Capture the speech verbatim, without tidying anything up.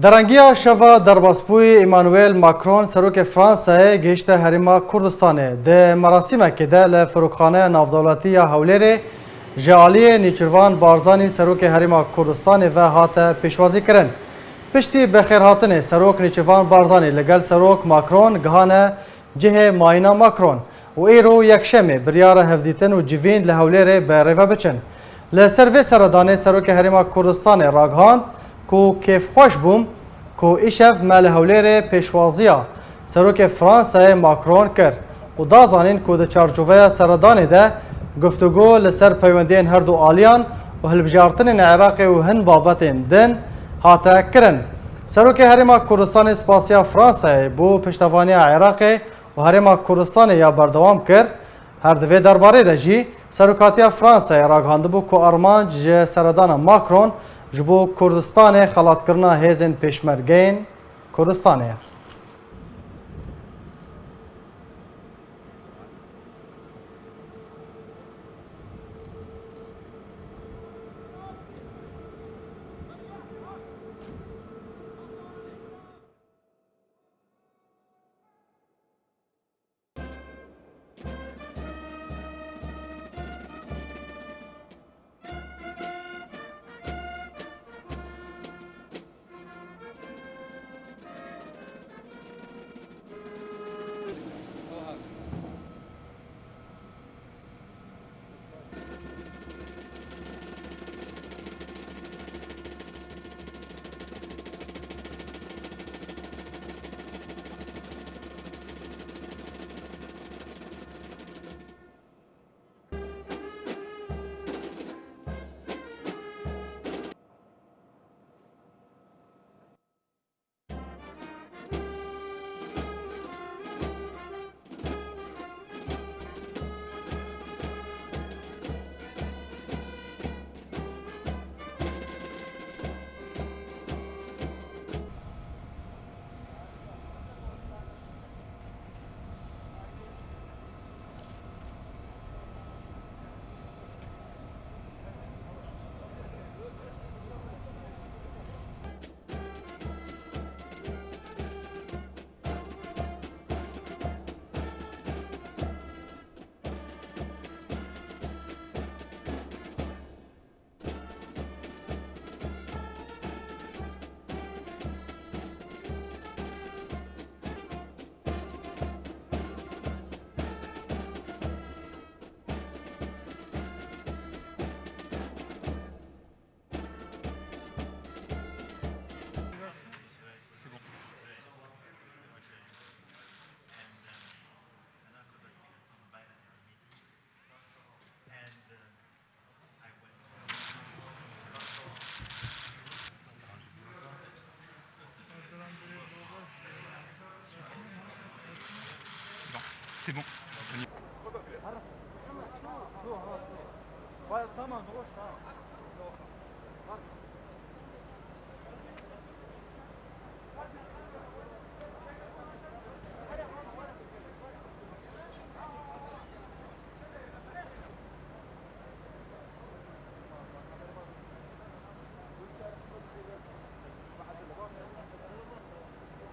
Derengiya şeva derbasbûyî Emmanuel Macron, serokê Fransayê, gihişte Herêma Kurdistanê. Di merasîmekê de li Firokxaneya Navdewletî ya Hewlêrê ji aliyê Nêçîrvan Barzanî, serokê Herêma Kurdistanê ve hate pêşwazîkirin. Piştî bixêrhatinê serok Nêçîrvan Barzanî li gel serok Macron gihane cihê mayîna Macron û îro yekşemê biryara hevdîtin û civîn li Hewlêrê bi rê ve biçin. Li ser vê seredanê serokê Herêma Kurdistanê ragihand ku kêfxweş bûm ku îşev me li Hewlêrê pêşwaziya serokê Fransayê Macron kir û da zanîn ku di çarçoveya seredanê de guftûgo li ser peywendiyên her du aliyan û hilbijartinên Iraqê û hin babetên din hate kirin. Serokê Herêma Kurdistanê spasiya Fransayê bo piştevaniya Iraqê û Herêma Kurdistanê ya berdewam kir. Her di vê derbarê de jî serokatiya Fransayê ragihandibû ku armanc ji seredana Macron ji bo Kurdistanê xelatkirina hêzên pêşmergeyên Kurdistanê ye. C'est bon. Tamam, tamam.